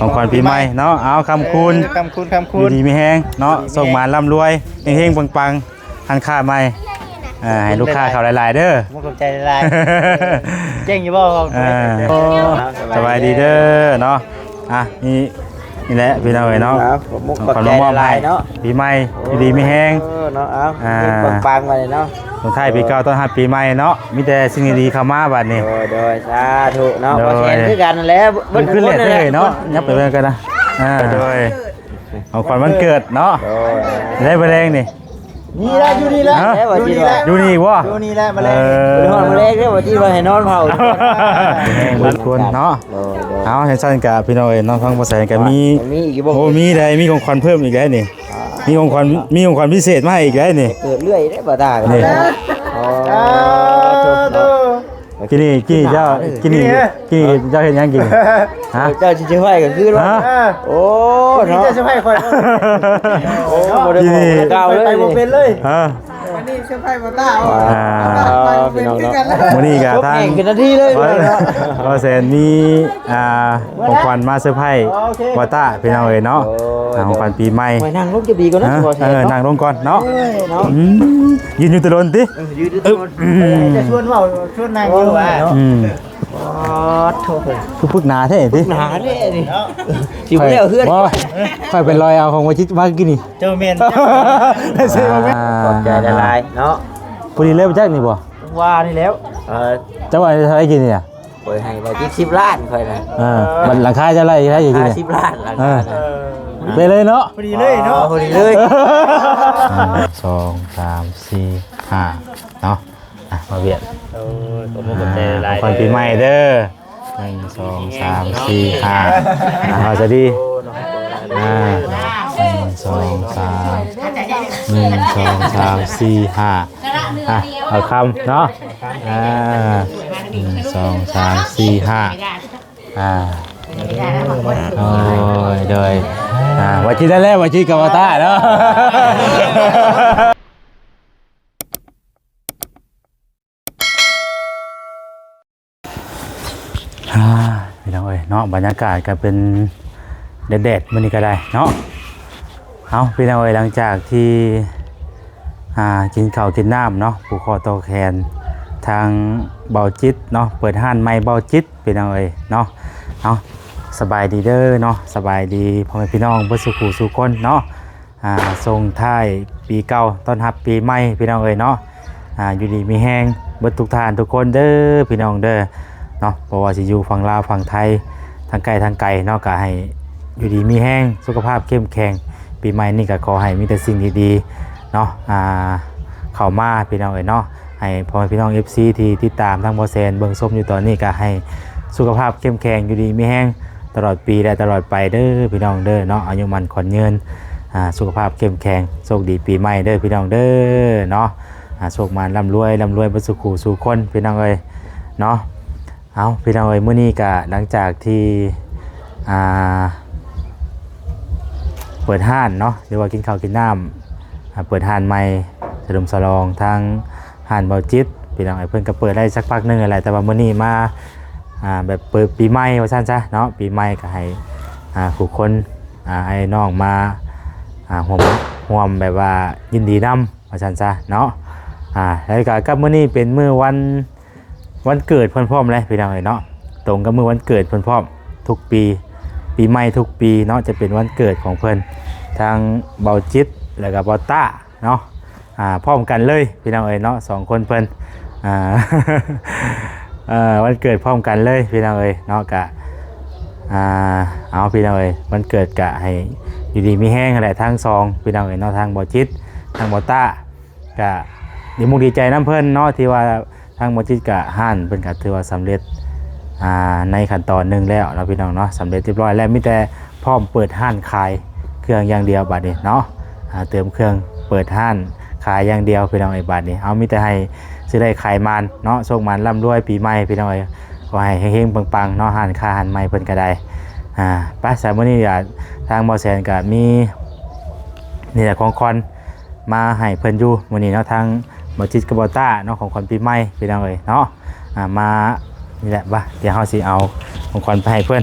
ຂອງຂວັນປີໃໝ່ເນາະ. ເອົາ ຄຳຄູນ ເອີ ຄຳຄູນ ຄຳຄູນ ຢູ່ດີມີແຮງເນາະ ຢູ່ດີມີແຮງ ໂຊກໝານລ່ຳລວຍ ເຮັງໆ ປັງໆ ຮ້ານຄ້າໃໝ່ ອ່າ ໃຫ້ລູກຄ້າເຂົ້າຫຼາຍໆເດີ. ຂອບໃຈຫຼາຍໆ. ເກັ່ງຢູ່ບໍ່? ອ່າ ໂອ້ ສະບາຍດີເດີເນາະ. ອ່ະ ນີ້ ນີ້ແຫຼະພີ່ນ້ອງເອີຍເນາະ ຂອບໃຈຫຼາຍໆເນາະ ຂອງຂວັນມາມອບໃຫ້ປີໃໝ່ ໂອ້ ຢູ່ດີມີແຮງເນາະ. ເອົາ ອ່າ ເຮັງປັງໆ ບັດນີ້ເນາະ ສົ່ງທ້າຍປີເກົ່າ ເອີ ຕ້ອນຮັບປີໃໝ່ເນາະ ມີແຕ່ສິ່ງດີໆເຂົ້າມາບັດນີ້. ໂດຍ ໂດຍ ສາທຸເນາະ. ໂດຍ ບໍ່ແຊນຄືກັນນັ້ນແຫຼະ ເພິ່ນຂຶ້ນແລ້ວເດີເນາະ ຍັບໄປເບິ່ງກັນນະ. ອ່າ ໂດຍ ຂອງຂວັນວັນເກີດເນາະ. ໂດຍ ໄດ້ມື້ແລງນີ້ ນີ້ແຫຼະ ຢູ່ນີ້ແຫຼະ ຮະ ຢູ່ນີ້ແຫຼະ ຢູ່ນີ້ບໍ່? ຢູ່ນີ້ແຫຼະ ມາແລງ ເອີ ຮອດມື້ແລງເດີ ວ່າຊິວ່າໃຫ້ນອນເຝົ້າ ເບິດຄົນເນາະ. ໂດຍ ໂດຍ ເອົາ ຈັ່ງຊັ້ນກະພີ່ນ້ອງເອີຍເນາະ ທາງບໍ່ແຊນກະມີ ມີອີກບໍ່? ໂອ້ ມີໄດ໋ ມີຂອງຂວັນເພີ່ມອີກໄດ໋ນີ້. ມີຂອງຂວັນ ມີຂອງຂວັນພິເສດມາໃຫ້ອີກໄດ໋ນີ້. ເກີດເລື້ອຍເດ້ບໍ່ຕາ ນີ້ ອໍ ສາທຸ ກິນນີ້ ກິນນີ້ເຈົ້າ ກິນນີ້ ກິນນີ້ເຈົ້າເຮັດຫຍັງກິນ? ຮະ ເຈົ້າຊິເຊີໄພຣສ໌ກໍຄືວ່າ ຮະ ໂອ້ ເຈົ້າເຊີໄພຣສ໌ຂ້ອຍ ໂອ້ ບໍ່ໄດ້ບອກກ່າວເລີຍ ໄປບໍ່ເປັນເລີຍ. ຮະ ວັນນີ້ເຊີໄພຣສ໌ບໍ່ຕ້າ ອ່າ ໄປບໍ່ເປັນຄືກັນ. ມື້ນີ້ກະທາງ ຂຶ້ນນາທີເລີຍ ບໍ່ແຊນມີ ອ່າ ຂອງຂວັນມາເຊີໄພຣສ໌ ໂອເຄ ບໍ່ຕ້າ ພີ່ນ້ອງເອີຍເນາະ. ໂອ້ຍ ອ່າ ຂອງຂວັນປີໃໝ່ ໄວ້ນັ່ງລົງຈະດີກ່ອນເນາະ ນະ ບໍ່ແຊນ ເອີ ເນາະ ນັ່ງລົງກ່ອນເນາະ. ໂອ້ຍ ເນາະ ອືມ ຢືນຢູ່ແຕ່ດົນຕິ ເອີ ຢືນຢູ່ແຕ່ດົນ ອືມ ຈະຊວນເວົ້າ ຊວນນັ່ງຢູ່ວ່າ ອືມ ປາດໂທ້ ຄືປຶກໜາແທ້ຕິ ໜາແທ້ນີ້ ຊິບໍ່ແລ້ວເຮືອນ ບໍ່ ຂ້ອຍໄປລອຍເອົາຂອງວາຈິດມາກິນນີ້. ເຈົ້າແມ່ນ ໄດ້ຊື້ມາແມ່ນ ອ່າ ຂອບໃຈຫຼາຍໆເນາະ. ພໍດີເລີຍ ມາຈາກນີ້ບໍ່? ວ່ານີ້ແລ້ວ ເອີ ເຈົ້າວ່າເທົ່າໃດກິນນີ້ນະ? ຂ້ອຍໃຫ້ວ່າເຈັດສິບລ້ານຂ້ອຍນະ. ເອີ ມັນລາຄາເຈົ້າໄລ່ເທົ່າໃດກິນນີ້? ຫ້າສິບລ້ານ ເອີ ເປັນເລີຍເນາະ ພໍດີເລີຍເນາະ ພໍດີເລີຍ. ອ່າ ສອງ ສາມ ສີ່ ຫ້າ ເນາະ. ອ່ະ ມາວຽກ ໂອ້ຍ ຂອບຄຸນ ອ່າ ຂອບໃຈຫຼາຍໆ ຂອງຂວັນປີໃໝ່ເດີ. ໜຶ່ງ ສອງ ສາມ ສີ່ ຫ້າ ອ່າ ເອົາຊະດີ ອ່າ ໜຶ່ງ ສອງ ສາມ ໜຶ່ງ ສອງ ສາມ ສີ່ ຫ້າ ອ່ະ ເອົາຄຳເນາະ ອ່າ ໜຶ່ງ ສອງ ສາມ ສີ່ ຫ້າ ອ່າ ໂດຍ ໂດຍ ອ່າ ວ່າຈິດໄດ້ແລ້ວ ວ່າຈິດກັບວ່າຕ້າເນາະ. ອ່າ ພີ່ນ້ອງເອີຍເນາະ ບັນຍາກາດກໍເປັນແດດໆ ມື້ນີ້ກໍໄດ້ເນາະ. ເອົາ ພີ່ນ້ອງເອີຍ ຫຼັງຈາກທີ່ ອ່າ ກິນເຂົ້າກິນນ້ຳເນາະ ຜູກຄໍຕໍ່ແຂນທາງເບົາຈິດເນາະ ເປີດຮ້ານໃໝ່ເບົາຈິດ ພີ່ນ້ອງເອີຍເນາະ. ເອົາ ສະບາຍດີເດີເນາະ ສະບາຍດີພໍ່ແມ່ພີ່ນ້ອງເບິດສູ່ຜູ້ສູ່ຄົນເນາະ. ອ່າ ສົ່ງທ້າຍປີເກົ່າ ຕ້ອນຮັບປີໃໝ່ ພີ່ນ້ອງເອີຍເນາະ. ອ່າ ຢູ່ດີມີແຮງເບິດທຸກທ່ານທຸກຄົນເດີ ພີ່ນ້ອງເດີເນາະ ບໍ່ວ່າຊິຢູ່ຝັ່ງລາວຝັ່ງໄທ ທາງໃກ້ທາງໄກເນາະ ກໍໃຫ້ຢູ່ດີມີແຮງ ສຸຂະພາບເຂັ້ມແຂງ. ປີໃໝ່ນີ້ກໍຂໍໃຫ້ມີແຕ່ສິ່ງດີໆເນາະ ອ່າ ເຂົ້າມາ ພີ່ນ້ອງເອີຍເນາະ. ໃຫ້ພໍ່ແມ່ພີ່ນ້ອງ ເອັຟຊີ ທີ່ຕິດຕາມທາງບໍ່ແຊນເບິ່ງຊົມຢູ່ຕອນນີ້ ກໍໃຫ້ສຸຂະພາບເຂັ້ມແຂງ ຢູ່ດີມີແຮງຕະຫຼອດປີ ແລະ ຕະຫຼອດໄປເດີ ພີ່ນ້ອງເດີເນາະ. ອາຍຸໝັ້ນຂວັນຍືນ ອ່າ ສຸຂະພາບເຂັ້ມແຂງ ໂຊກດີປີໃໝ່ເດີ ພີ່ນ້ອງເດີເນາະ. ອ່າ ໂຊກໝານລ່ຳລວຍ ລ່ຳລວຍເບິດສູ່ຜູ້ສູ່ຄົນ ພີ່ນ້ອງເອີຍເນາະ. ເອົາ ພີ່ນ້ອງເອີຍ ມື້ນີ້ກະຫຼັງຈາກທີ່ ອ່າ ເປີດຮ້ານເນາະ ຫຼືວ່າກິນເຂົ້າກິນນ້ຳ ອ່າ ເປີດຮ້ານໃໝ່ ສະເຫຼີມສະຫຼອງທາງຮ້ານເບົາຈິດ ພີ່ນ້ອງເອີຍ ເພິ່ນກໍເປີດໄດ້ສັກພັກໜຶ່ງແລ້ວ ແຕ່ວ່າມື້ນີ້ມາ ອ່າ ແບບເປີດປີໃໝ່ວ່າຊັ້ນຊະເນາະ. ປີໃໝ່ກໍໃຫ້ ອ່າ ຜູ້ຄົນ ອ່າ ອ້າຍນ້ອງມາ ອ່າ ຮ່ວມ ຮ່ວມແບບວ່າຍິນດີນຳ ວ່າຊັ້ນຊະເນາະ. ອ່າ ແລ້ວກໍກັບມື້ນີ້ເປັນມື້ວັນ ວັນເກີດເພິ່ນພ້ອມເລີຍ ພີ່ນ້ອງເອີຍເນາະ ຕົງກັບມື້ວັນເກີດເພິ່ນພ້ອມ. ທຸກປີ ປີໃໝ່ທຸກປີເນາະ ຈະເປັນວັນເກີດຂອງເພິ່ນ ທັງເບົາຈິດ ແລ້ວກໍເບົາຕ້າເນາະ. ອ່າ ພ້ອມກັນເລີຍ ພີ່ນ້ອງເອີຍເນາະ ສອງຄົນເພິ່ນ ອ່າ ເອີ ວັນເກີດພ້ອມກັນເລີຍ ພີ່ນ້ອງເອີຍເນາະ. ກະ ອ່າ ເອົາ ພີ່ນ້ອງເອີຍ ວັນເກີດກະໃຫ້ຢູ່ດີມີແຮງຫັ້ນແຫຼະ ທັງສອງ ພີ່ນ້ອງເອີຍເນາະ ທັງເບົາຈິດ ທັງເບົາຕ້າ. ກະດີມຸກດີໃຈນຳເພິ່ນເນາະ ທີ່ວ່າທາງເບົາຈິດກະຮ້ານເພິ່ນກະຖືວ່າສຳເລັດ ອ່າ ໃນຂັ້ນຕອນໜຶ່ງແລ້ວເນາະ ພີ່ນ້ອງເນາະ ສຳເລັດຮຽບຮ້ອຍແລ້ວ ມີແຕ່ພ້ອມເປີດຮ້ານຂາຍເຄື່ອງຢ່າງດຽວບາດນີ້ເນາະ. ອ່າ ເຕີມເຄື່ອງເປີດຮ້ານຂາຍຢ່າງດຽວ ພີ່ນ້ອງເອີຍ ບາດນີ້. ເອົາ ມີແຕ່ໃຫ້ຊື້ໄດ້ຂາຍໝານເນາະ ໂຊກໝານລ່ຳລວຍປີໃໝ່ ພີ່ນ້ອງເອີຍ ຂໍໃຫ້ເຮັງໆ ປັງໆ ເນາະ ຮ້ານຄ້າຮ້ານໃໝ່ເພິ່ນກໍໄດ້. ອ່າ ໄປ ສຳລັບມື້ນີ້ກະທາງເບົາແສນກະມີ ນີ້ແຫຼະ ຂອງຂວັນ ມາໃຫ້ເພິ່ນຢູ່ມື້ນີ້ເນາະ ທັງເບົາຈິດກັບເບົາຕ້າເນາະ ຂອງຂວັນປີໃໝ່ ພີ່ນ້ອງເອີຍເນາະ. ອ່າ ມາ ນີ້ແຫຼະ ວ່າ ດຽວເຮົາຊິເອົາຂອງຂວັນໄປໃຫ້ເພິ່ນ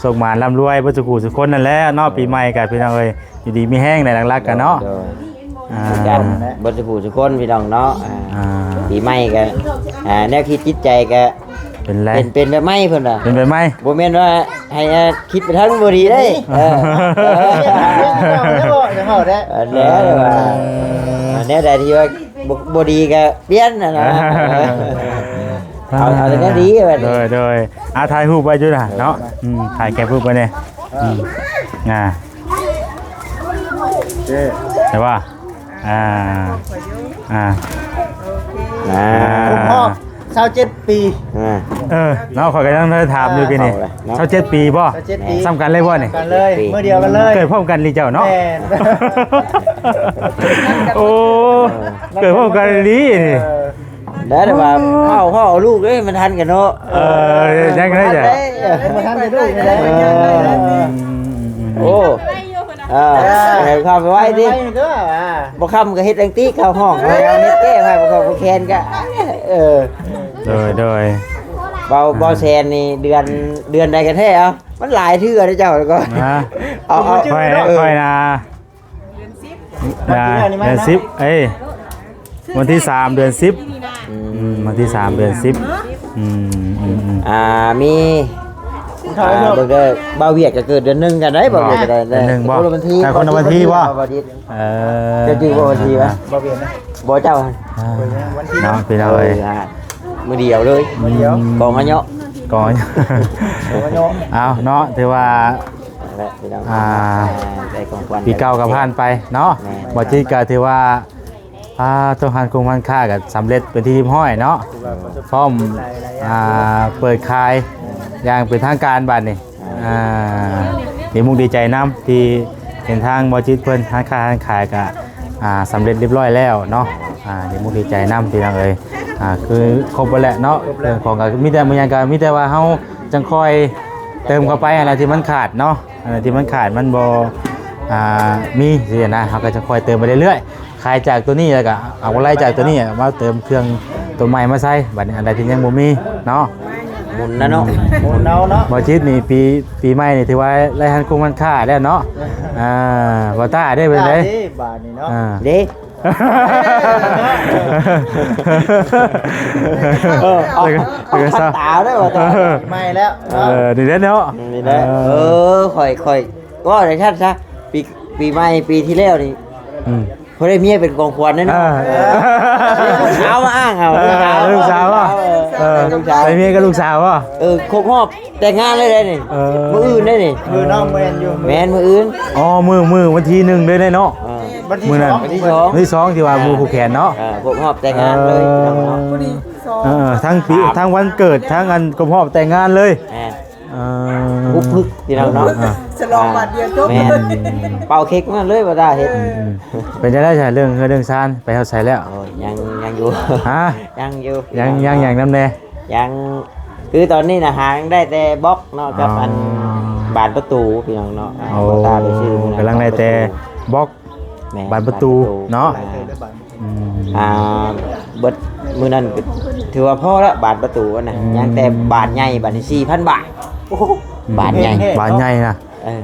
ໂຊກໝານລ່ຳລວຍເບິດສູ່ຜູ້ສູ່ຄົນນັ້ນແຫຼະເນາະ. ໂດຍ ປີໃໝ່ກໍພີ່ນ້ອງເອີຍ ຢູ່ດີມີແຮງໃນຫຼັກໆກັນເນາະ. ໂດຍ ອ່າ ຄືກັນເບິດສູ່ຜູ້ສູ່ຄົນພີ່ນ້ອງເນາະ. ອ່າ ອ່າ ປີໃໝ່ກໍ ອ່າ ແນວຄິດຈິດໃຈກໍ ເປັນໄລ ເປັນ ເປັນແບບໃໝ່ເພິ່ນວ່າ ເປັນແບບໃໝ່ ບໍ່ແມ່ນວ່າໃຫ້ ອ່າ ຄິດໄປທາງບໍ່ດີເດ້. ເອີ ເອີ ຢ່າເວົ້າ ຢ່າເວົ້າ ອັນແນວວ່າ ເອີ ອັນແນວໃດທີ່ວ່າບໍ່ ບໍ່ດີກໍປ່ຽນນະນະ. ເອີ ເອົາ ເອົາແຕ່ແນວດີບັດນີ້. ໂດຍ ໂດຍ ອ່າ ຖ່າຍຮູບໄວ້ຢູ່ນະເນາະ. ເອີ ອືມ ຖ່າຍເກັບຮູບໄວ້ແດ່. ອືມ ອ່າ ໂອເຄ ໄດ້ບໍ່? ອ່າ ອ່າ ອ່າ ຄົບຮອບຊາວເຈັດປີ. ອ່າ ເອີ ເນາະ ຂ້ອຍກໍຍັງໄດ້ຖາມຢູ່ ອ່າ ປີນີ້ ເນາະ ຊາວເຈັດປີບໍ່? ຊາວເຈັດປີ ສ່ຳກັນເລີຍບໍ່ນີ້? ກັນເລີຍ ມື້ດຽວກັນເລີຍ ເກີດພ້ອມກັນອີ່ເຈົ້າເນາະ. ແມ່ນ ໂອ້ ເກີດພ້ອມກັນອີ່ຫຼີນີ້. ເອີ ໄດ້ແຕ່ວ່າເຮົາ ເຮົາເອົາລູກເດ້ ມັນທັນກັນເນາະ. ເອີ ຍັງໄດ້ຈ້ະ ມັນທັນໄດ້ ມັນທັນໄດ້ລູກນີ້ແຫຼະ. ເອີ ໂອ້ ອ່າ ໃຫ້ຄຳໄວຕິ ໄວເດີ. ອ່າ ບໍ່ຄຳກໍເຮັດຈັ່ງຕິ ເຂົ້າຫ້ອງ ເອົາເຮັດແກ້ໃຫ້ ບໍ່ຄຳບໍ່ແຄນກໍ ເອີ ໂດຍ ໂດຍ ເບົາ ອ່າ ເບົາແຊນນີ້ ເດືອນ ເດືອນໃດກັນແທ້? ເອົາ ມັນຫຼາຍເທື່ອເດ້ເຈົ້າ ແລ້ວກໍ ຮະ ເອົາ ເອົາ ຂ້ອຍ ເອີ ຂ້ອຍນະ ອ່າ ເດືອນສິບ ເອີຍ ວັນທີສາມ ເດືອນສິບ. ອືມ ອືມ ວັນທີສາມ ເດືອນສິບ. ອືມ ອືມ ອືມ ອ່າ ມີ ອ່າ ເບິ່ງເດີ ບ່າວວຽດກໍເກີດເດືອນໜຶ່ງກັນໄດ໋. ບ່າວວຽດກໍໄດ້ ເດືອນໜຶ່ງບໍ່? ຄົນລະວັນທີ ໃຊ່ ຄົນລະວັນທີບໍ່? ບ່າວວຽດນະ ເອີ ເຈົ້າຈື່ບໍ່ວັນທີວະ? ບໍ່ວຽດນະ ບໍ່ເຈົ້າ ອ່າ ເນາະ ພີ່ນ້ອງເອີຍ. ເອີ ອ່າ ມື້ດຽວເລີຍ ມື້ດຽວ ກອງອາຍຸ ກອງອາຍຸ ກອງອາຍຸ. ເອົາເນາະ ຖືວ່າ ນັ້ນແຫຼະພີ່ນ້ອງ ອ່າ ໄດ້ຂອງຂວັນ ປີເກົ່າກໍຜ່ານໄປເນາະ. ແມ່ນ ບໍ່ຈິດກໍຖືວ່າ ອ່າ ໂຕຮ້ານຄົງຮ້ານຄ້າກໍສຳເລັດເປັນທີ່ຮຽບຮ້ອຍເນາະ ຖືວ່າປະສົບ ພ້ອມ ຫຼາຍໆຢ່າງ ອ່າ ເປີດຂາຍຢ່າງເປັນທາງການບາດນີ້. ອ່າ ອ່າ ດີມຸກດີໃຈນຳທີ່ເຫັນທາງບໍ່ຈິດເພິ່ນ ຮ້ານຄ້າຮ້ານຂາຍກໍ ອ່າ ສຳເລັດຮຽບຮ້ອຍແລ້ວເນາະ. ອ່າ ດີມຸກດີໃຈນຳພີ່ນ້ອງເອີຍ. ອ່າ ຄືຄົບເບິດແລ້ວເນາະ ຄົບແລ້ວ ເຄື່ອງຂອງກໍມີແຕ່ ມີຫຍັງກໍມີແຕ່ວ່າເຮົາຈັ່ງຄ່ອຍເຕີມເຂົ້າໄປ ອັນໃດທີ່ມັນຂາດເນາະ ອັນໃດທີ່ມັນຂາດມັນບໍ່ ອ່າ ມີຊີ້ນະ ເຮົາກໍຈະຄ່ອຍເຕີມໄປເລື້ອຍໆ ຂາຍຈາກໂຕນີ້ແລ້ວກໍເອົາກຳໄລຈາກໂຕນີ້ມາເຕີມເຄື່ອງໂຕໃໝ່ມາໃສ່. ບັດນີ້ອັນໃດທີ່ຍັງບໍ່ມີເນາະ ໝູນນະເນາະ ໝູນເອົາເນາະ. ບໍ່ຈິດນີ້ປີ ປີໃໝ່ນີ້ຖືວ່າໄດ້ຮ້ານຄົງຮ້ານຄ້າແລ້ວເນາະ. ອ່າ ບໍ່ຕ້າເດ້ ເປັນໃດ ບາດນີ້ເນາະ ອ່າ ເດ້ ເອີ ເອົາ ເອົາ ເອົາ ເອົາ ຕາໄດ້ວ່າຕາໃໝ່ແລ້ວ ເອີ ນີ້ແຫຼະເນາະ ນີ້ແຫຼະ. ເອີ ເອີ ຂ້ອຍ ຂ້ອຍເວົ້າຈັ່ງຊັ້ນຊະ ປີ ປີໃໝ່ປີທີ່ແລ້ວນີ້ ອືມ ພໍໄດ້ເມຍເປັນຂອງຂວັນເດ້ເນາະ. ເອີ ເອີ ເອົາມາອ້າງເອົາ ເອີ ລູກສາວ ລູກສາວບໍ່? ເອີ ລູກສາວ ໄດ້ເມຍກັບລູກສາວບໍ່? ເອີ ຄົບຮອບແຕ່ງງານເລີຍເດ້ນີ້. ເອີ ມື້ອື່ນເດ້ນີ້ ມື້ນ້ອງແມ່ນຢູ່ ແມ່ນມື້ອື່ນ. ອໍ ມື້ ມື້ວັນທີໜຶ່ງເດ້ເນາະ. ເອີ ວັນທີ ມື້ນັ້ນ ສອງ ວັນທີສອງ ວັນທີສອງທີ່ວ່າ ອ່າ ໝູ່ຜູກແຂນເນາະ. ເອີ ຄົບຮອບແຕ່ງງານເລີຍ ເອີ ພີ່ນ້ອງເນາະ ພໍດີສອງ ເອີ ທັງປີ ທັງວັນເກີດ ທັງອັນຄົບຮອບແຕ່ງງານເລີຍ. ແມ່ນ ເອີ ປຸກພຶກພີ່ນ້ອງເນາະ ອ່າ ສະຫຼອງບາດດຽວຈົບ. ແມ່ນ ເປົ່າເຄັກມາເລີຍ ບໍ່ໄດ້ເຮັດ. ອືມໆ ເປັນຈັ່ງໃດຊະ ເລື່ອງເຮືອນເລື່ອງຊານໄປຮອດໃສແລ້ວ? ໂອ້ຍ ຍັງ ຍັງຢູ່ ຮະ ຍັງຢູ່ ຍັງ ຍັງຫຍັງນຳແດ່? ຍັງ ຄືຕອນນີ້ນະຫາໄດ້ແຕ່ບລັອກເນາະ ກັບ ອໍ ອັນບານປະຕູພີ່ນ້ອງເນາະ. ອ່າ ໂອ້ ບໍ່ຕ້າໄປຊື້ ກຳລັງໄດ້ແຕ່ບລັອກ ແມ່ນ ບານປະຕູ ບານປະຕູເນາະ. ອ່າ ອືມ ອ່າ ເບິດມື້ນັ້ນຖືວ່າພໍລະ ບານປະຕູຫັ້ນນະ. ອືມ ຍັງແຕ່ບານໃຫຍ່ ບາດນີ້ສີ່ພັນບາດ. ໂອ້ໂຫ ອືມ ບານໃຫຍ່ ບານໃຫຍ່ນະ. ເອີ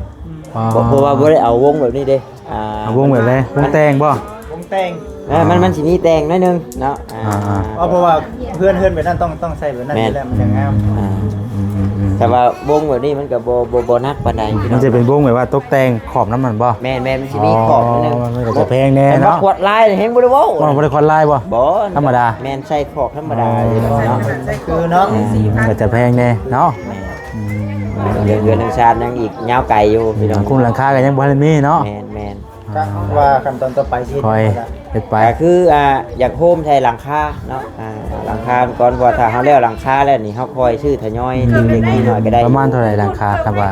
ອໍ ເພາະ ເພາະວ່າບໍ່ໄດ້ເອົາວົງແບບນີ້ເດ້. ອ່າ ເອົາວົງແບບໃດ? ວົງແຕ່ງບໍ່? ວົງແຕ່ງ ເອີ ມັນ ມັນຊິມີແຕ່ງໜ້ອຍໜຶ່ງເນາະ. ອ່າ ອ່າໆ ເພາະວ່າເຮືອນ ເຮືອນແບບນັ້ນຕ້ອງ ຕ້ອງໃສ່ແບບນັ້ນຢູ່ແລ້ວ ມັນຈັ່ງງາມ. ອືມ ອ່າ ອືມໆໆ ແຕ່ວ່າວົງແບບນີ້ມັນກໍບໍ່ ບໍ່ ບໍ່ໜັກປານໃດ. ອືມ ພີ່ນ້ອງ ມັນຈະເປັນວົງແບບວ່າຕົກແຕ່ງຂອບນຳມັນບໍ່? ແມ່ນໆ ມັນຊິມີຂອບໜ້ອຍໜຶ່ງ. ອໍ ມັນກໍຈະແພງແດ່ເນາະ. ແຕ່ວ່າຂວດລາຍແຮງບໍ່ໄດ້ເວົ້າ. ບໍ່ ບໍ່ໄດ້ຂວດລາຍບໍ່? ບໍ່ ທຳມະດາ. ແມ່ນໃສ່ຂອບທຳມະດາ ອໍ ຢູ່ເນາະ ຄືເນາະ. ອືມ ມັນກໍຈະແພງແດ່ເນາະ. ແມ່ນ ອືມ ເລື່ອງເຮືອນເລື່ອງຊານຍັງອີກຍາວໄກຢູ່ ອືມ ພີ່ນ້ອງ ໂຄງຫຼັງຄາກໍຍັງບໍ່ທັນໄດ້ມີເນາະ. ແມ່ນໆ ກະວ່າຂັ້ນຕອນຕໍ່ໄປຊິເຮັດ ຄ່ອຍເຮັດໄປ ກໍຄື ອ່າ ຢາກໂຮມໃສ່ຫຼັງຄາເນາະ. ອ່າ ຫຼັງຄາກ່ອນ ເພາະວ່າຖ້າເຮົາແລ້ວຫຼັງຄາແລ້ວນີ້ ເຮົາຄ່ອຍຊື້ທະຍອຍ ອືມ ເລັກໆນ້ອຍໆກໍໄດ້. ປະມານເທົ່າໃດຫຼັງຄາ ຄັນວ່າ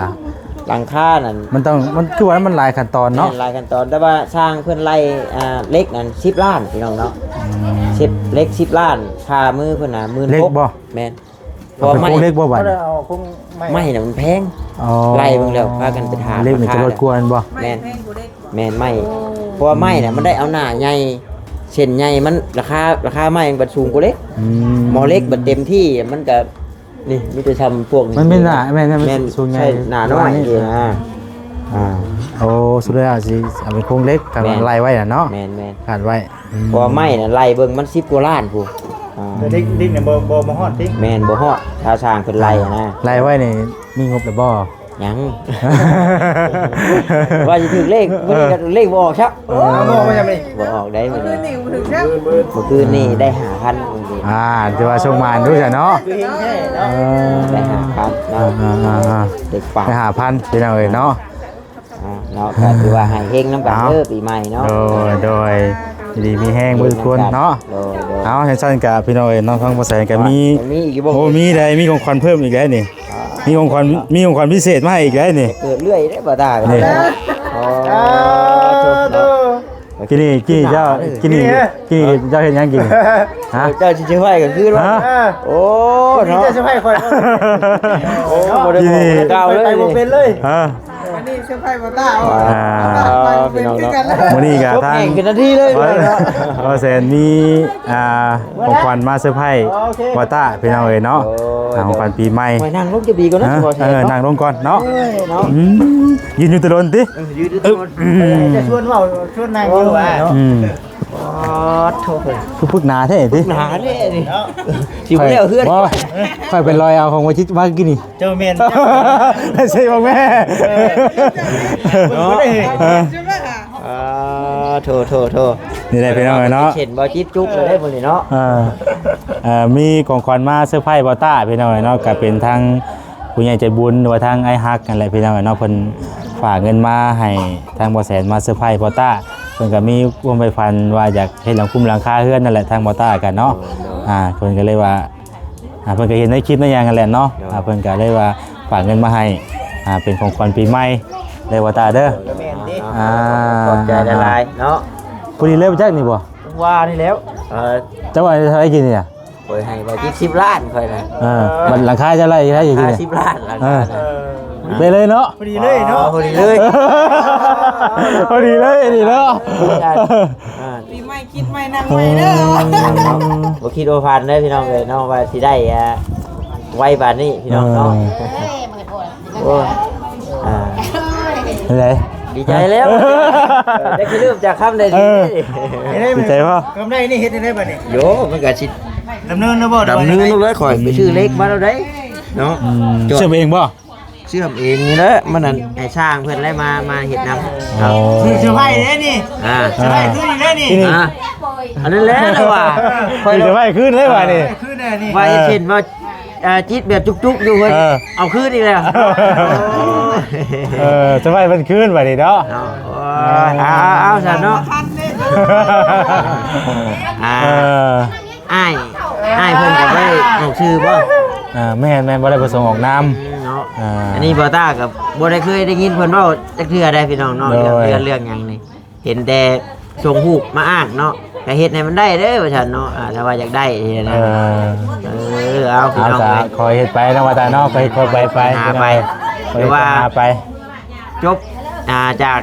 ຫຼັງຄານັ້ນ ມັນຕ້ອງ ມັນຄືວ່າມັນຫຼາຍຂັ້ນຕອນເນາະ. ແມ່ນ ຫຼາຍຂັ້ນຕອນ ແຕ່ວ່າຊ່າງເພິ່ນໄລ່ ອ່າ ເຫຼັກນັ້ນສິບລ້ານ ພີ່ນ້ອງເນາະ. ອືມ ສິບ ເຫຼັກສິບລ້ານ ຄ່າມືເພິ່ນນະ ໝື່ນຫົກ ເຫຼັກບໍ່? ແມ່ນ ເອົາເປັນໂຄງເຫຼັກບໍ່ບາດນີ້? ເອົາໂຄງໄມ້ ໄມ້ນະມັນແພງ. ອໍ ໄລ່ເບິ່ງແລ້ວພາກັນໄປຖາມ ເຫຼັກນີ້ຈະລົດກວ່າແມ່ນບໍ່? ແມ່ນ ແມ່ນ ໄມ້ ເພາະວ່າໄມ້ນະມັນໄດ້ເອົາໜ້າໃຫຍ່ ເສັ້ນໃຫຍ່ ມັນລາຄາ ລາຄາໄມ້ມັນບັດສູງກວ່າເຫຼັກ. ອືມ ໝໍເຫຼັກບັດເຕັມທີ່ມັນກະ ນີ້ມີແຕ່ຊ່ຳພວກນີ້ ມັນແມ່ນໜ້າ ແມ່ນ ແມ່ນ ແມ່ນ ສູງໃຫຍ່ ໃຊ່ໜ້ານ້ອຍນີ້ນະ ອ່າ ໂອ້ ສຸດແລ້ວຊິເອົາເປັນໂຄງເຫຼັກ ການ ແມ່ນ ໄລ່ໄວ້ນະເນາະ ແມ່ນໆ ການໄວ້ ອືມ ເພາະວ່າໄມ້ນະໄລ່ເບິ່ງມັນສິບກວ່າລ້ານພຸ້ນ ອ່າ ແຕ່ເດັກ ເດັກນີ້ບໍ່ ບໍ່ ບໍ່ຮອດຕິ ແມ່ນ ບໍ່ຮອດ ຖ້າຊ່າງເພິ່ນໄລ່ນະ ໄລ່ໄວ້ນີ້ມີງົບແລ້ວບໍ່? ຍັງ ວ່າຊິຖືກເລກ ເອີ ມື້ນີ້ກໍເລກບໍ່ອອກຊະ ເອີ ບໍ່ອອກວ່າຫຍັງນີ້ ບໍ່ອອກໄດ້ມື້ນີ້ ມື້ນີ້ບໍ່ຖືກຊະ ມື້ຄືນນີ້ໄດ້ຫ້າພັນ ອ່າ ຖືວ່າໂຊກໝານຢູ່ຊະເນາະ ຄືເຮັງແທ້ເນາະ ເອີ ໄດ້ຫ້າພັນເນາະ ອ່າໆໆ ເດັກປ່າ ໄດ້ຫ້າພັນ ພີ່ນ້ອງເອີຍເນາະ ອ່າ ເນາະ ກໍຖືວ່າໃຫ້ເຮັງນຳກັນເດີ ເອົາ ປີໃໝ່ເນາະ ໂດຍ ໂດຍ ຢູ່ດີມີແຮງເບິດທຸກຄົນເນາະ ໂດຍ ໂດຍ ເອົາ ຈັ່ງຊັ້ນກໍພີ່ນ້ອງເອີຍເນາະ ທາງບໍ່ແສນກໍມີ ມີອີກບໍ່? ໂອ້ ມີໄດ໋ ມີຂອງຂວັນເພີ່ມອີກໄດ໋ນີ້ ອ່າ ມີຂອງຂວັນ ມີຂອງຂວັນພິເສດມາໃຫ້ອີກໄດ໋ນີ້ ເກີດເລື້ອຍເດ້ບໍ່ຕາ ນີ້ ອໍ ອ່າ ໂທ ກິນນີ້ ກິນນີ້ເຈົ້າ ກິນນີ້ ກິນນີ້ເຈົ້າເຮັດຫຍັງກິນນີ້ ຮະ ເຈົ້າຊິເຊີໄພກັນຄືນວ່າ ຮະ ໂອ້ ເນາະ ເຈົ້າເຊີໄພຂ້ອຍ ໂອ້ ບໍ່ໄດ້ບອກ ກິນນີ້ ເກົ່າເລີຍ ໄປບໍ່ເປັນເລີຍ ຮະ ວັນນີ້ເຊີໄພບໍ່ຕາ ອ່າ ພີ່ນ້ອງເນາະ ມື້ນີ້ກໍທັງ ເປັນນາທີເລີຍ ບໍ່ແສນມີ ອ່າ ຂອງຂວັນມາເຊີໄພ ໂອເຄ ບໍ່ຕາ ພີ່ນ້ອງເອີຍເນາະ ໂອ້ຍ ອ່າ ຂອງຂວັນປີໃໝ່ ໄວ້ນັ່ງລົງຈະດີກ່ອນນະ ຮະ ບໍ່ແສນ ເອີ ເນາະ ນັ່ງລົງກ່ອນເນາະ ເອີຍ ເນາະ ອືມ ຢືນຢູ່ແຕ່ດົນຕິ ເອີ ຢືນຢູ່ແຕ່ດົນ ອືມ ຈະຊວນເວົ້າ ຊວນນັ່ງຢູ່ວ່າ ອືມ ໂອ້ໂທ ຄືປຶກໜາແທ້ຕິ ໜາແທ້ນີ້ ເນາະ ຊິບໍ່ແລ້ວເຮືອນ ບໍ່ ຂ້ອຍໄປລອຍເອົາຂອງບໍ່ຈິດມາກິນນີ້ ເຈົ້າແມ່ນ ໄດ້ເຊບອກແມ່ ເອີ ເນາະ ເອີ ອ່າ ໂທ ໂທ ໂທ ນີ້ແຫຼະພີ່ນ້ອງເອີຍເນາະ ເຫັນບໍ່ຈິບຈຸກເລີຍເດ້ມື້ນີ້ເນາະ ເອີ ເອີ ມີຂອງຂວັນມາເຊີໄພບໍ່ຕາພີ່ນ້ອງເອີຍເນາະ ກໍເປັນທາງຜູ້ໃຫຍ່ໃຈບຸນ ຫຼືວ່າທາງອ້າຍຮັກນັ້ນແຫຼະພີ່ນ້ອງເອີຍເນາະ ເພິ່ນຝາກເງິນມາໃຫ້ທາງບໍ່ແສນມາເຊີໄພບໍ່ຕາ ເພິ່ນກໍມີຄວາມໃຝ່ຝັນວ່າຢາກເຮັດຫຼັງຄຸມຫຼັງຄາເຮືອນນັ້ນແຫຼະ ທາງບໍ່ຕາກໍເນາະ ໂດຍ ໂດຍ ອ່າ ເພິ່ນກໍເລີຍວ່າ ອ່າ ເພິ່ນກໍເຫັນໃນຄລິບໃນຫຍັງຫັ້ນແຫຼະເນາະ ໂດຍ ອ່າ ເພິ່ນກໍເລີຍວ່າຝາກເງິນມາໃຫ້ ອ່າ ເປັນຂອງຂວັນປີໃໝ່ເດີ ບໍ່ຕາເດີ ແມ່ນເດ້ ອ່າ ຂອບໃຈຫຼາຍໆເນາະ ພໍດີເລີຍ ບໍ່ຈັກນີ້ບໍ່ ວ່ານີ້ແລ້ວ ເອີ ເຈົ້າວ່າເທົ່າໃດກິນນີ້ນະ ຂ້ອຍໃຫ້ວ່າເຈັດສິບລ້ານຂ້ອຍນະ ເອີ ບັດຫຼັງຄາເຈົ້າໄລ່ເທົ່າໃດກິນນີ້ ຫ້າສິບລ້ານ ເອີ ເອີ ໄປເລີຍເນາະ ພໍດີເລີຍເນາະ ພໍດີເລີຍ ພໍດີເລີຍນີ້ເນາະ ອ່າ ປີໃໝ່ຄິດໃໝ່ນັ່ງໃໝ່ເດີ ອືມ ບໍ່ຄິດບໍ່ຝັນເດີພີ່ນ້ອງເອີຍເນາະ ວ່າຊິໄດ້ ອ່າ ໄວປານນີ້ພີ່ນ້ອງເນາະ ເອີ ໂອ້ຍ ອ່າ ເປັນໃດ ດີໃຈແລ້ວ ເອີ ຈະຄິດເລີ່ມຈາກຄຳໃດດີ ເອີ ດີໃຈບໍ່? ຄຳໃດນີ້ເຮັດຈັ່ງໃດບັດນີ້? ໂຢ ມັນກໍຊິດຳເນີນແລ້ວບໍ່? ດຳເນີນແລ້ວ ຂ້ອຍໄປຊື້ເຫຼັກມາແລ້ວໃດເນາະ ອືມ ເຊື່ອມເອງບໍ່? ເຊື່ອມເອງນີ້ແຫຼະ ມັນນັ້ນໃຫ້ຊ່າງເພິ່ນແຫຼະມາ ມາເຮັດນຳ ອໍ ເຊີໄພເດ້ນີ້ ອ່າ ເຊີໄພຄືນເດ້ນີ້ ອ່າ ອັນນັ້ນແຫຼະລະວ່າ ຂ້ອຍເຊີໄພຄືນເດ້ວ່ານີ້ ຄືນແດ່ນີ້ ວ່າເຮັດເຊັ່ນວ່າ ເອີ່ ຈິດແບບຈຸກໆຢູ່ເພິ່ນ ເອີ ເອົາຄືນອີກແລ້ວ ເອີ ເຊີໄພເພິ່ນຄືນບັດນີ້ເນາະ ເນາະ ໂອ້ຍ ເອົາໆໆ ຊັ້ນເນາະ ອ່າ ເອີ ອ້າຍ ອ້າຍເພິ່ນກໍບໍ່ໄດ້ອອກຊື່ບໍ່? ອ່າ ແມ່ນໆ ບໍ່ໄດ້ປະສົງອອກນາມ ອືມ ເນາະ ອ່າ ອັນນີ້ບ່າວຕ້າກໍບໍ່ໄດ້ເຄີຍໄດ້ຍິນເພິ່ນເວົ້າຈັກເທື່ອໃດ໋ພີ່ນ້ອງເນາະ ໂດຍ ເລື່ອງເຮືອນເລື່ອງຫຍັງນີ້ ເຫັນແຕ່ສົ່ງຮູບມາອ້າງເນາະ ກໍເຮັດໃຫ້ມັນໄດ້ເດີ້ວ່າຊັ້ນເນາະ ອ່າ ຖ້າວ່າຢາກໄດ້ຫັ້ນນະ ເອີ ເອີ ເອົາ ພີ່ນ້ອງເອີຍ ກໍຄ່ອຍເຮັດໄປເນາະ ວ່າຕາເນາະ ຄ່ອຍເຮັດຄ່ອຍໄປໄປ ຫາໄປ ພີ່ນ້ອງເອີຍ ຄ່ອຍເຮັດ ແຕ່ວ່າ ຫາໄປ ຈົບ ອ່າ ຈາກ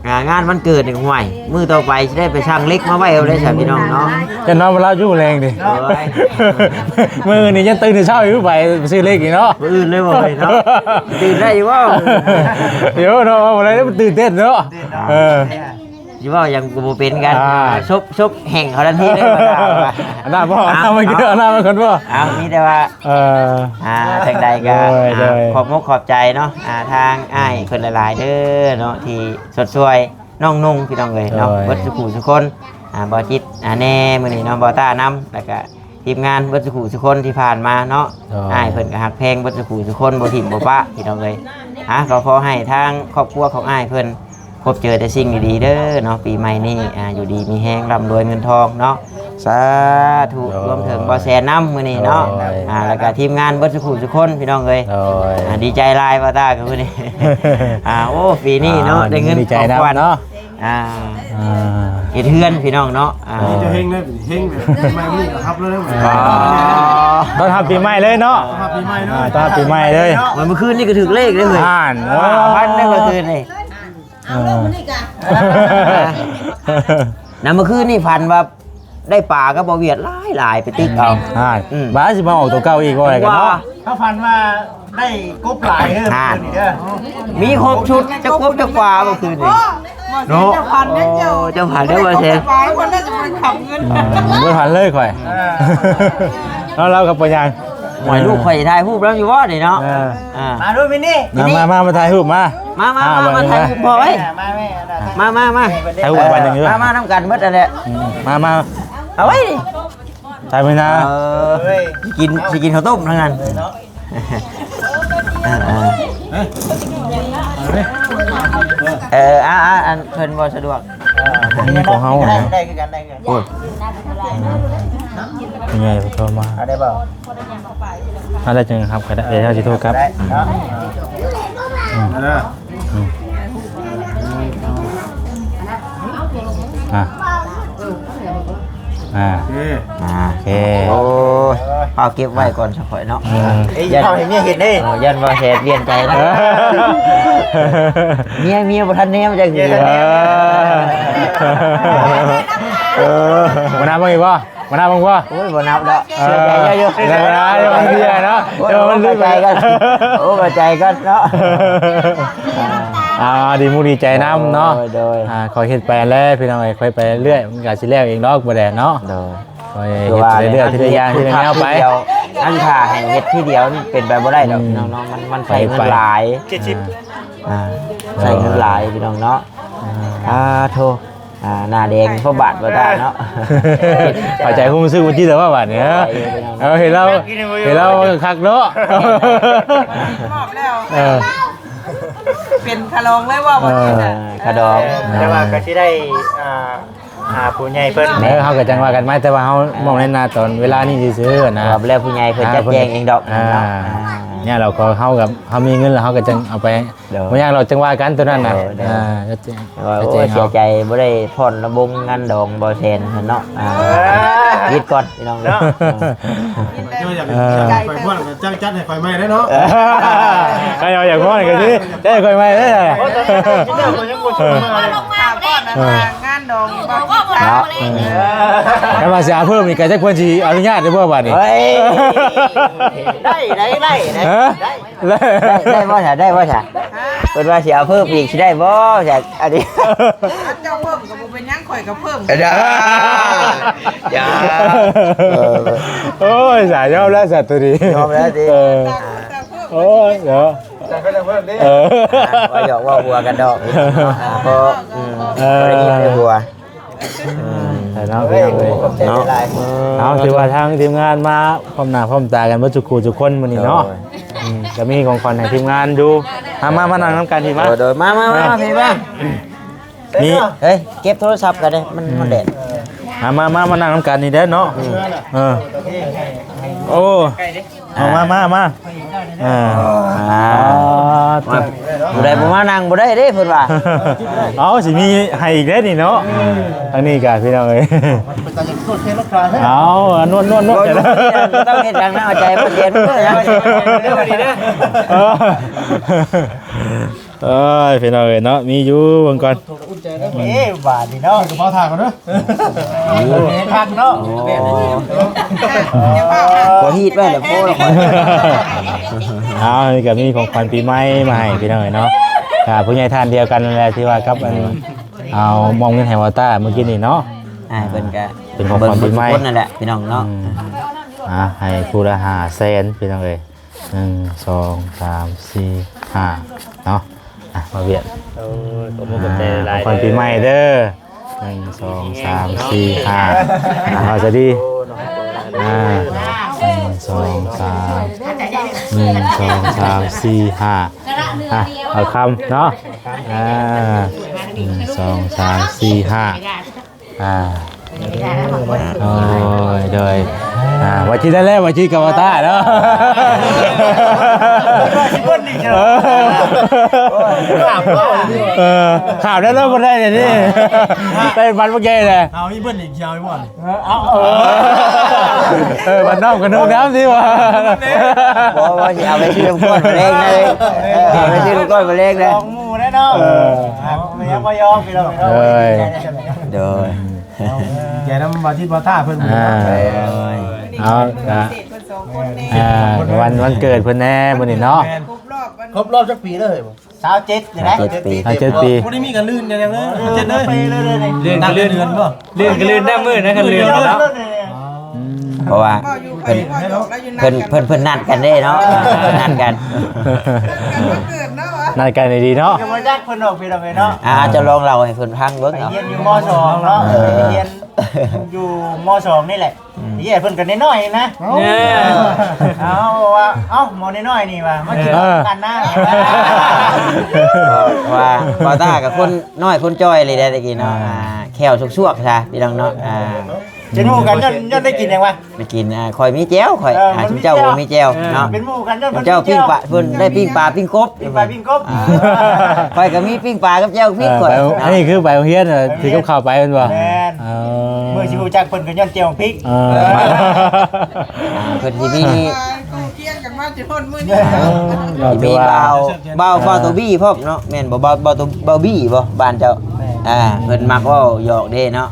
ອ່າ ງານວັນເກີດນີ້ ຫ້ວຍ ມື້ຕໍ່ໄປຊິໄດ້ໄປສັ່ງເຫຼັກມາໄວ້ເອົາໄດ້ຊັ້ນ ພີ່ນ້ອງເນາະ ຈະນອນບໍ່ຫຼັບຢູ່ແລງນີ້ ໂອ້ຍ ມື້ນີ້ຍັງຕື່ນແຕ່ເຊົ້າຢູ່ ໄປຊື້ເຫຼັກນີ້ເນາະ ມື້ອື່ນເລີຍບໍ່ເນາະ ຕື່ນໄດ້ຢູ່ບໍ່? ໂຍເນາະ ບໍ່ໄດ້ ຕື່ນເຕັ້ນເນາະ ເອີ ຊິເວົ້າຫຍັງກໍບໍ່ເປັນກັນ ອ່າ ສົບ ສົບແຫ້ງເຂົາທັນທີເລີຍ ອັນນັ້ນບໍ່ ອັນນັ້ນມັນຄື ອັນນັ້ນມັນຄົນບໍ່ ເອົາ ມີແຕ່ວ່າ ເອີ ອ່າ ຈັ່ງໃດກໍ ໂດຍ ອ່າ ໂດຍ ຂອບມຸກຂອບໃຈເນາະ ອ່າ ທາງອ້າຍເພິ່ນຫຼາຍໆເດີເນາະ ທີ່ຊົດຊ່ວຍນ້ອງນຸ່ງ ພີ່ນ້ອງເອີຍເນາະ ໂດຍ ເບິດສູ່ຜູ້ສູ່ຄົນ ອ່າ ບໍ່ຈິດ ອ່າ ແດ່ ມື້ນີ້ເນາະ ບໍ່ຕ້ານຳ ແລ້ວກະທີມງານເບິດສູ່ຜູ້ສູ່ຄົນທີ່ຜ່ານມາເນາະ ໂດຍ ອ້າຍເພິ່ນກໍຮັກແພງເບິດສູ່ຜູ້ສູ່ຄົນ ບໍ່ຖິ້ມບໍ່ປະ ພີ່ນ້ອງເອີຍ ອ່າ ກໍຂໍໃຫ້ທາງຄອບຄົວຂອງອ້າຍເພິ່ນ ພົບເຈີແຕ່ສິ່ງດີໆເດີເນາະ ປີໃໝ່ນີ້ ອ່າ ຢູ່ດີມີແຮງ ລ່ຳລວຍເງິນທອງເນາະ ສາທຸ ໂດຍ ລວມເຖິງບໍ່ແສນນຳມື້ນີ້ເນາະ ໂດຍ ອ່າ ແລ້ວກະທີມງານເບິດສູ່ຜູ້ສູ່ຄົນ ພີ່ນ້ອງເອີຍ ໂດຍ ອ່າ ດີໃຈຫຼາຍ ບໍ່ຕ້າ ມື້ນີ້ ອ່າ ໂອ້ ປີນີ້ເນາະ ອ່າ ໄດ້ເງິນ ດີໃຈນຳຂອງຂວັນເນາະ ອ່າ ອ່າ ເຮັດເຮືອນ ພີ່ນ້ອງເນາະ ອ່າ ນີ້ເຈົ້າເຮັງເລີຍ ເຮັງແບບປີໃໝ່ນີ້ກໍຮັບເລີຍ ອໍ ຕ້ອນຮັບປີໃໝ່ເລີຍເນາະ ຕ້ອນຮັບປີໃໝ່ເລີຍ ອ່າ ຕ້ອນຮັບປີໃໝ່ເລີຍ ເມື່ອຄືນນີ້ກໍຖືກເລກເລີຍ ອ່າ ຫ້າພັນໃນມື້ຄືນນີ້ ເອົາເລີຍ ມື້ນີ້ກະ ນຳມື້ຄືນນີ້ຝັນວ່າ ໄດ້ປາກັບບໍ່ວຽດຫຼາຍໆ ໄປຕຶກເອົາ ອ່າ ອືມ ບາດຊິມາອອກຕົວເກົ່າອີກ ວ່າໄດ້ກັນເນາະ ເຮົາຝັນວ່າໄດ້ກົບຫຼາຍເດີ ອ່າ ມື້ຄືນນີ້ເດີ ມີຄົບຊຸດ ຈັກກົບຈັກປາມື້ຄືນນີ້ ເນາະ ເຈົ້າຝັນເດີ ເຈົ້າຝັນເດີ ວ່າແຊ ເພິ່ນໜ້າຈະບໍ່ໄດ້ຂັບເງິນ ເອີ ບໍ່ຝັນເລີຍຂ້ອຍ ເອີ ເນາະ ລາວກໍບໍ່ຍ່າງ ໂອ້ຍ ລູກຂ້ອຍຖ່າຍຮູບນຳຢູ່ບໍ່ນີ້ເນາະ ເອີ ອ່າ ມາດູມິນນີ້ ມາ ມາ ມາ ມາຖ່າຍຮູບມາ ມາ ມາ ອ່າ ມາ ມາຖ່າຍຮູບພໍ່ເອີຍ ມາແມ່ ມາ ມາ ມາ ຖ່າຍຮູບກັນບັດນັ້ນແຫຼະ ອືມ ມາ ມາ ເອົາໄວ້ ຖ່າຍໄວ້ນະ ເອີ ເອີຍ ຊິກິນ ຊິກິນເຂົ້າຕົ້ມທັງນັ້ນ ເອີ ເອີ ເອີ ອ່າ ອ່າ ອັນເພິ່ນບໍ່ສະດວກ ເອີ ຂອງເຮົາ ໄດ້ ໄດ້ຄືກັນ ໄດ້ຄືກັນ ໂອ້ຍ ເອີ ເປັນໄງ ໂທມາ ເອົາໄດ້ບໍ່? ຖ້າໄດ້ຈຶ່ງຮັບກໍໄດ້ ດຽວເຮົາຊິໂທກັບ ໄດ້ເນາະ ອືມ ອືມ ອ່າ ອ່າ ໂອເຄ ອ່າ ໂອເຄ ໂອ້ຍ ເອົາເກັບໄວ້ກ່ອນຊະຂ້ອຍເນາະ ເອີ ເອີ ຢ້ານ ເອົາໃຫ້ເມຍເຮັດເດ້ ເອີ ຢ້ານວ່າແຊປ່ຽນໃຈນະ ເອີ ເມຍ ເມຍບໍ່ທັນແນມຈັກທີ ເອີ ເອີ ບໍ່ນຳເບິ່ງອີກບໍ່? ມານັບເບິ່ງບໍ່? ໂອ້ຍ ບໍ່ນັບດອກ ເອີ ເຊື່ອໃຈເຈົ້າຢູ່ ເອີ ເຊື່ອໃຈເຈົ້າຢູ່ ເຊື່ອໃຈເນາະ ໂອ້ຍ ເຈົ້າມັນລືມໄປກ່ອນ ໂອ້ ເຂົ້າໃຈກ່ອນເນາະ ອ່າ ດີມຸກດີໃຈນຳເນາະ ໂດຍ ໂດຍ ອ່າ ຄ່ອຍເຮັດໄປແຫຼະພີ່ນ້ອງເອີຍ ຄ່ອຍໄປເລື້ອຍ ມັນກໍຊິແລ້ວເອງດອກ ບໍ່ແດ່ເນາະ ໂດຍ ຄ່ອຍເຮັດໄປເລື້ອຍ ທີລະຢ່າງ ທີລະແນວໄປ ອັນຖ້າໃຫ້ເຮັດທີດຽວ ມັນເປັນໄປບໍ່ໄດ້ດອກ ອືມ ພີ່ນ້ອງເນາະ ມັນ ມັນໃຊ້ເງິນຫຼາຍ ເອີ ອ່າ ໃຊ້ເງິນຫຼາຍ ພີ່ນ້ອງເນາະ ອ່າ ອ່າ ໂທ ອ່າ ໜ້າແດງເພາະບາດບໍ່ຕາເນາະ ເຂົ້າໃຈຄວາມຮູ້ສຶກບໍ່ຈິດແລ້ວວ່າບາດນີ້ ເອີ ເຫັນລາວ ເຫັນລາວຄັກເນາະ ມອບແລ້ວ ເອີ ເປັນຂະດອງເລີຍວ່າ ເອີ ຂະດອງ ແຕ່ວ່າກໍຊິໄດ້ ອ່າ ຫາຜູ້ໃຫຍ່ເພິ່ນ ເອີ ເຮົາກໍຈັ່ງວ່າກັນໃໝ່ ແຕ່ວ່າເຮົາມອບໃນໜ້າຕອນເວລານີ້ຊື່ໆນະ ວ່າແລ້ວຜູ້ໃຫຍ່ເພິ່ນຈັດແຈງເອງດອກ ອ່າ ເນາະ ອ່າ ຍາມເຮົາ ເຮົາກັບເຮົາມີເງິນແລ້ວເຮົາກໍຈັ່ງເອົາໄປ ໂດຍ ບໍ່ຍາກດອກ ຈັ່ງວ່າກັນໂຕນັ້ນນະ ໂດຍ ໂດຍ ອ່າ ວ່າ ໂອ້ຍ ເສຍໃຈບໍ່ໄດ້ຟ້ອນລຳວົງງານດອງບໍ່ແຊນເນາະ ອ່າ ເອີ ຢຸດກ່ອນພີ່ນ້ອງເນາະ ເຈົ້າຢາກ ເອີ ຢາກໃຫ້ຂ້ອຍຟ້ອນກໍຈັ່ງຈັດໃຫ້ຂ້ອຍໃໝ່ໄດ້ເນາະ ເອີ ໃຄເອົາຢາກຟ້ອນກໍຊິຈັດໃຫ້ຂ້ອຍໃໝ່ເດ້ ໂອ້ຍ ແຕ່ເຈົ້າກໍຍັງບໍ່ຊົມມາເລີຍ ຖ້າຟ້ອນນັ້ນ ເອີ ງານດອງບໍ່ຄິດເນາະ ເອີ ຄັນວ່າຊິເອົາເພີ່ມນີ້ກໍຈັກເພິ່ນຊິອະນຸຍາດໄດ້ບໍ່ບາດນີ້ ເຮີ້ຍ ໄດ້ ໄດ້ ໄດ້ ໄດ້ ຮະ? ໄດ້ ໄດ້ ໄດ້ບໍ່ຊະ ໄດ້ບໍ່ຊະ ເພິ່ນວ່າຊິເອົາເພີ່ມອີກ ຊິໄດ້ບໍ່ຊະ ອັນນີ້ ເຈົ້າເພີ່ມກໍບໍ່ເປັນຫຍັງ ຂ້ອຍກໍເພີ່ມ ຢ່າ ຢ່າ ເອີ ໂອ້ຍ ສາຍອມແລ້ວຊະໂຕນີ້ ຍອມແລ້ວຕິ ເອີ ໂອ້ຍ ເນາະ ເອີ ອ່າ ເວົ້າຫຍອກເວົ້າຫົວກັນດອກ ອ່າ ເພາະ ອືມ ເອີ ບໍ່ໄດ້ຍິນໄດ້ຫົວ ອືມ ເນາະ ພີ່ນ້ອງເອີຍ ເນາະ ເອົາ ຖືວ່າທາງທີມງານມາພ້ອມໜ້າພ້ອມຕາກັນເບິດທຸກຄູ່ທຸກຄົນມື້ນີ້ເນາະ ໂດຍ ອືມ ກໍມີຂອງຂວັນໃຫ້ທີມງານຢູ່ ມາ ມາ ມານັ່ງນຳກັນພີ້ມາ ໂດຍ ໂດຍ ມາ ມາ ມາ ພີ້ມາ ນີ້ ເຮີ້ຍ ເກັບໂທລະສັບກັນເດ້ ມັນ ມັນແດດ ມາ ມາ ມາ ມານັ່ງນຳກັນນີ້ເດ້ເນາະ ອືມ ເອີ ໂອ້ ເອົາມາ ມາ ມາ ເອີ ອ່າ ຜູ້ໃດບໍ່ມານັ່ງບໍ່ໄດ້ເດ້ເພິ່ນວ່າ ເອົາ ຊິມີໃຫ້ອີກເດ້ນີ້ເນາະ ອືມ ທາງນີ້ກະພີ່ນ້ອງເອີຍ ເປັນຕາຢາກໂທດເທລົດຂາຍ ເອົາ ນວດ ນວດ ນວດ ບໍ່ຕ້ອງເຮັດຫຍັງນະ ເອົາໃຈບໍ່ເຢັນເດີ ເອີ ເອີຍ ພີ່ນ້ອງເອີຍເນາະ ມີຢູ່ເບິ່ງກ່ອນ ເອີ ບາດນີ້ເນາະ ກະເປົາຖ່າຍກ່ອນເດີ ຄັກເນາະ ໂອ້ ບໍ່ຮີດໄວ້ແລ້ວໂພດ ເອົາ ນີ້ກະມີຂອງຂວັນປີໃໝ່ມາໃຫ້ພີ່ນ້ອງເອີຍເນາະ ກະຜູ້ໃຫຍ່ທ່ານດຽວກັນນັ້ນແຫຼະ ທີ່ວ່າກັບອັນ ເອົາມອບເງິນໃຫ້ວາຕ້າມື້ກີ້ນີ້ເນາະ ອ່າ ເພິ່ນກະເປັນຂອງຂວັນປີໃໝ່ ເບິ່ງເບິດທຸກຄົນນັ້ນແຫຼະ ພີ່ນ້ອງເນາະ ອືມ ອ່າ ໃຫ້ຜູ້ລະຫ້າແສນ ພີ່ນ້ອງເອີຍ ໜຶ່ງ ສອງ ສາມ ສີ່ ຫ້າ ເນາະ ອ່ະ ມາວຽກ ໂອ້ຍ ຂອບຄຸນຂອບໃຈຫຼາຍໆ ຂອງຂວັນປີໃໝ່ເດີ ໜຶ່ງ ສອງ ສາມ ສີ່ ຫ້າ ອ່ະ ເອົາສະດີ ອ່າ ໜຶ່ງ ສອງ ສາມ ໜຶ່ງ ສອງ ສາມ ສີ່ ຫ້າ ອ່ະ ເອົາຄຳເນາະ ອ່າ ໜຶ່ງ ສອງ ສາມ ສີ່ ຫ້າ ອ່າ ໂດຍ ໂດຍ ອ່າ ວ່າຊິໄດ້ແລ້ວ ວ່າຊິກັບວ່າຕ້າເນາະ ເອີ ຂາບແລ້ວເນາະ ບໍ່ໄດ້ເດນີ້ ໄດ້ບັດເມື່ອກີ້ແຫຼະ ເອົາອີເບິ່ນອີກ ເອົາອີບໍ່ ເອີ ເອົາ ເອີ ເອີ ບ້ານນອກກະນຸ່ງນ້ຳຕິວ່າ ບໍ່ ວ່າຊິເອົາໄປຊື້ນ້ຳກ້ອນມາແລງເລີຍ ເອີ ເອົາໄປຊື້ນ້ຳກ້ອນມາແລງເລີຍ ຂອງໝູ່ແນ່ເນາະ ເອີ ເອົາ ຍັງບໍ່ຍອມພີ່ນ້ອງເນາະ ໂດຍ ໂດຍ ເອົາ ໃຈນຳບ່າວຈິດບ່າວຕ້າເພິ່ນ ອ່າ ເອີ ເອົາ ກະ ອ່າ ວັນ ວັນເກີດເພິ່ນແດ່ມື້ນີ້ເນາະ ແມ່ນ ຄົບຮອບ ຄົບຮອບຈັກປີເດີ? ຊາວເຈັດນີ້ແຫຼະ ຊາວເຈັດປີ ຊາວເຈັດປີ ບໍ່ໄດ້ມີການລື່ນຫຍັງເລີຍ ເຈັດເລີຍ ໄປເລີຍ ເລີຍນີ້ ລື່ນກະລື່ນເດືອນບໍ່? ລື່ນກະລື່ນນຳມື້ນະ ຄັນລື່ນເນາະ ເພາະວ່າເພິ່ນ ເພິ່ນ ເພິ່ນ ເພິ່ນນັດກັນເດ້ເນາະ ເພິ່ນນັດກັນ ນັດກັນດີໆເນາະ ຍັງບໍ່ຈັກເພິ່ນດອກພີ່ນ້ອງເອີຍເນາະ ອ່າ ເຈົ້າລອງເລົ່າໃຫ້ເພິ່ນຟັງເບິ່ງ ໄປຮຽນຢູ່ ມໍສອງ ເນາະ ເອີ ໄປຮຽນຢູ່ ມໍສອງ ນີ້ແຫຼະ ອືມ ເອີ ເພິ່ນກໍນ້ອຍໆນະ ເອີ ເອົາວ່າ ເອົ້າ ໝໍນ້ອຍໆນີ້ວ່າ ມາກິນ ເອີ ນຳກັນນະ ວ່າ ວ່າຕາກໍຄົນນ້ອຍຄົນຈ່ອຍເລີຍແຫຼະຕະກີ້ເນາະ ອ່າ ອ່າ ແຂ້ວສວກໆຊະພີ່ນ້ອງເນາະ ອ່າ ເປັນໝູ່ກັນຍ້ອນ ຍ້ອນໄດ້ກິນຫຍັງວະ? ໄດ້ກິນ ອ່າ ຂ້ອຍມີແຈ່ວ ຂ້ອຍ ເອີ ອ່າ ເປັນໝູ່ ຊຸມເຈົ້າບໍ່ມີແຈ່ວ ເອີ ເນາະ ເປັນໝູ່ກັນຍ້ອນ ເພິ່ນມີແຈ່ວ ເຈົ້າປີ້ງປາ ເພິ່ນໄດ້ປີ້ງປາ ປີ້ງກົບ ປີ້ງປາ ປີ້ງກົບ ອ່າ ຂ້ອຍກໍມີປີ້ງປາກັບແຈ່ວພິກ ເອີ ຂ້ອຍ ໄປ ເນາະ ອັນນີ້ຄືໄປໂຮງຮຽນ ເອີ ຖືກັບເຂົ້າໄປແມ່ນບໍ່? ແມ່ນ ອໍ ເມື່ອຊິຮູ້ຈັກເພິ່ນກໍຍ້ອນແຈ່ວພິກ ເອີ ອ່າ ເພິ່ນຊິມີ ເອີ ມີບ່າວ ບ່າວ ເອີ ບ່າວໂຕບີ້ພ້ອມເນາະ ແມ່ນບໍ່? ບ່າວ ບ່າວໂຕ ບ່າວບີ້ບໍ່ ບ້ານເຈົ້າ? ແມ່ນ ອ່າ ເພິ່ນມັກເວົ້າຫຍອກເດ້ເນາະ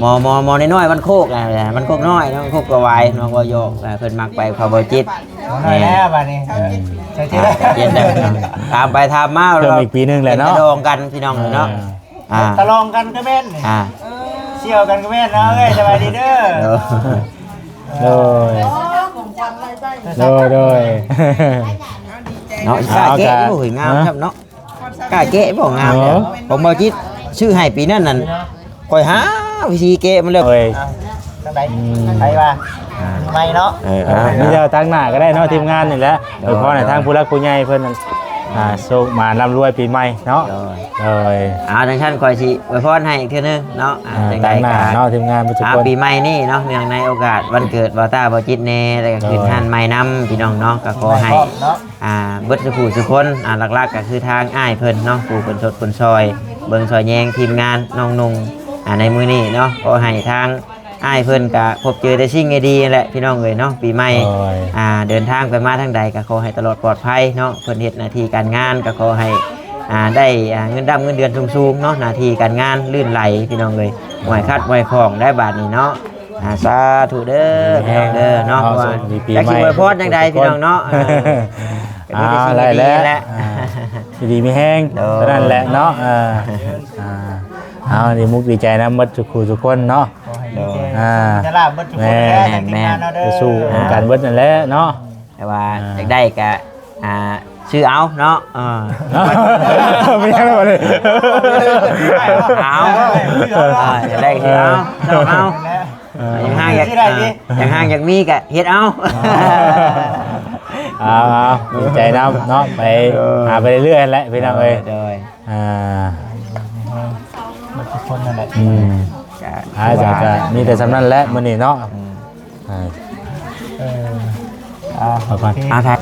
ໝໍ ໝໍ ໝໍນ້ອຍໆ ບ້ານໂຄກ ອ່າ ບ້ານໂຄກນ້ອຍເນາະ ໂຄກກະຫວາຍເນາະ ເວົ້າຫຍອກ ອ່າ ເພິ່ນມັກໄປເຂົ້າບ່າວຈິດ ໝໍນ້ອຍແລ້ວບາດນີ້ ເອີ ຊາວເຈັດ ອ່າ ຊາວເຈັດແລ້ວ ຖາມໄປຖາມມາ ເພີ່ມອີກປີໜຶ່ງແຫຼະເນາະ ເປັນຕາດອງກັນພີ່ນ້ອງເນາະ ອ່າ ອ່າ ຕາດອງກັນກໍແມ່ນ ອ່າ ສ່ຽວກັນກໍແມ່ນເນາະ ເອີຍ ສະບາຍດີເດີ ໂດຍ ໂດຍ ໂດຍ ເນາະ ກະແກະຢູ່ ງາມຄັກເນາະ ກະແກະບໍ່ງາມ ເອີ ຂອງບ່າວຈິດຊື້ໃຫ້ປີນັ້ນນັ້ນ ຂ້ອຍຫາວິທີແກະມັນແລ້ວ ໂດຍ ອ່າ ຈັ່ງໃດ ອືມ ໃຜວ່າ ອ່າ ໃໝ່ເນາະ ເອີ ອ່າ ມີແຕ່ທາງໜ້າກໍໄດ້ເນາະ ທີມງານນີ້ແຫຼະ ໂດຍ ອວຍພອນໃຫ້ທາງຜູ້ຫຼັກຜູ້ໃຫຍ່ເພິ່ນ ອ່າ ໂຊກໝານລ່ຳລວຍປີໃໝ່ເນາະ ໂດຍ ໂດຍ ອ່າ ຈັ່ງຊັ້ນຂ້ອຍຊິອວຍພອນໃຫ້ອີກເທື່ອໜຶ່ງເນາະ ອ່າ ອ່າ ຈັ່ງໃດກໍ ຕາມໜ້າເນາະ ທີມງານເບິດທຸກຄົນ ອ່າ ປີໃໝ່ນີ້ເນາະ ເນື່ອງໃນໂອກາດວັນເກີດບ່າວຕ້າບ່າວຈິດແດ່ ແລ້ວກໍ ໂດຍ ຂຶ້ນຮ້ານໃໝ່ນຳ ພີ່ນ້ອງເນາະ ກໍຂໍໃຫ້ ໃໝ່ພ້ອມເນາະ ອ່າ ເບິດສູ່ຜູ້ສູ່ຄົນ ອ່າ ຫຼັກໆກໍຄືທາງອ້າຍເພິ່ນເນາະ ຜູ້ເພິ່ນຊົດເພິ່ນຊ່ອຍ ເບິ່ງຊ່ອຍແຍງທີມງານນ້ອງນຸ່ງ ອ່າ ໃນມື້ນີ້ເນາະ ຂໍໃຫ້ທາງອ້າຍເພິ່ນກະພົບເຈີແຕ່ສິ່ງດີໆນັ້ນແຫຼະ ພີ່ນ້ອງເອີຍເນາະ ປີໃໝ່ ໂດຍ ອ່າ ເດີນທາງໄປມາທາງໃດກະຂໍໃຫ້ຕະຫຼອດປອດໄພເນາະ ເພິ່ນເຮັດໜ້າທີ່ການງານກະຂໍໃຫ້ ອ່າ ໄດ້ ອ່າ ເງິນດຳເງິນເດືອນສູງໆເນາະ ໜ້າທີ່ການງານລື່ນໄຫຼ ພີ່ນ້ອງເອີຍ ບໍ່ໃຫ້ຂັດບໍ່ໃຫ້ຂ້ອງໄດ້ບາດນີ້ເນາະ ອ່າ ສາທຸເດີ ພີ່ນ້ອງເດີເນາະ ເນາະ ວ່າ ໂຊກດີປີໃໝ່ ຈັກຊິອວຍພອນຈັ່ງໃດ ທຸກໆຄົນ ພີ່ນ້ອງເນາະ ເອີ ອ່າ ກໍມີແຕ່ສິ່ງດີໆແຫຼະ ອ່າ ຢູ່ດີມີແຮງ ໂດຍ ເທົ່ານັ້ນແຫຼະເນາະ ເອີ ອ່າ ເອົາ ດີມຸກດີໃຈນຳເບິດທຸກຜູ້ທຸກຄົນເນາະ ໂດຍ ອ່າ ມີແຕ່ໂຊກມີແຕ່ລາບເບິດທຸກຄົນ ແມ່ນ ແຫຼະ ແມ່ນ ທາງທີມງານເຮົາເດີ ສູ້ໆນຳກັນເບິດນັ້ນແຫຼະເນາະ ແຕ່ວ່າ ອ່າ ຢາກໄດ້ກະ ອ່າ ຊື້ເອົາເນາະ ເອີ ບໍ່ຍັງແລ້ວບັດນີ້ ເອົາ ເອີ ຢາກໄດ້ກະຊື້ເອົາ ເອີ ເອົາ ເອົາ ເອີ ຢາກຫາກຢາກ ຊິໄດ້ຕິ ຢາກຫາກຢາກມີກະເຮັດເອົາ ເອົາໆ ດີໃຈນຳເນາະ ໄປ ໂດຍ ຫາໄປເລື້ອຍໆແຫຼະ ພີ່ນ້ອງເອີຍ ໂດຍ ອ່າ ເບິດທຸກຄົນນັ້ນແຫຼະ ອືມ ກະ ອ່າ ກະມີແຕ່ສ່ຳນັ້ນແຫຼະມື້ນີ້ເນາະ ອືມ ອ່າ ເອີ ອ່າ ເອົາກ່ອນ ໂອເຄ ອ່າ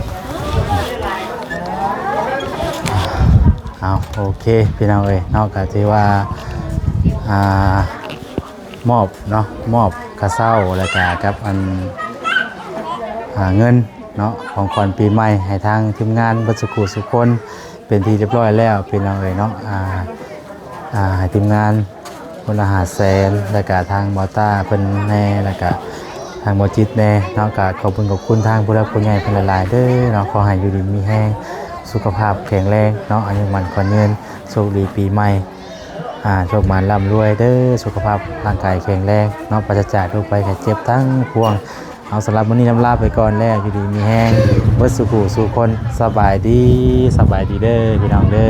ເອົາ ໂອເຄ ພີ່ນ້ອງເອີຍເນາະ ກະຖືວ່າ ອ່າ ມອບເນາະ ມອບຄ່າເຊົ່າ ແລ້ວກະກັບອັນ ອ່າ ເງິນເນາະ ຂອງຂວັນປີໃໝ່ໃຫ້ທາງທີມງານເບິດສູ່ຜູ້ສູ່ຄົນ ເປັນທີ່ຮຽບຮ້ອຍແລ້ວ ພີ່ນ້ອງເອີຍເນາະ ອ່າ ອ່າ ໃຫ້ທີມງານຄົນລະຫ້າແສນ ແລ້ວກະທາງບ່າວຕ້າເພິ່ນແດ່ ແລ້ວກະທາງບ່າວຈິດແດ່ເນາະ ກະຂອບຄຸນຂອບຄຸນທາງຜູ້ຫຼັກຜູ້ໃຫຍ່ເພິ່ນຫຼາຍໆເດີເນາະ ຂໍໃຫ້ຢູ່ດີມີແຮງ ສຸຂະພາບແຂງແຮງເນາະ ອາຍຸໝັ້ນຂວັນຍືນ ໂຊກດີປີໃໝ່ ອ່າ ໂຊກໝານລ່ຳລວຍເດີ ສຸຂະພາບຮ່າງກາຍແຂງແຮງເນາະ ປາສະຈາກໂລກໄພໄຂ້ເຈັບທັງປວງ ເອົາ ສຳລັບມື້ນີ້ລຳລາໄປກ່ອນແລ້ວ ຢູ່ດີມີແຮງເບິດສູ່ຜູ້ສູ່ຄົນ ສະບາຍດີ ສະບາຍດີເດີ ພີ່ນ້ອງເດີ.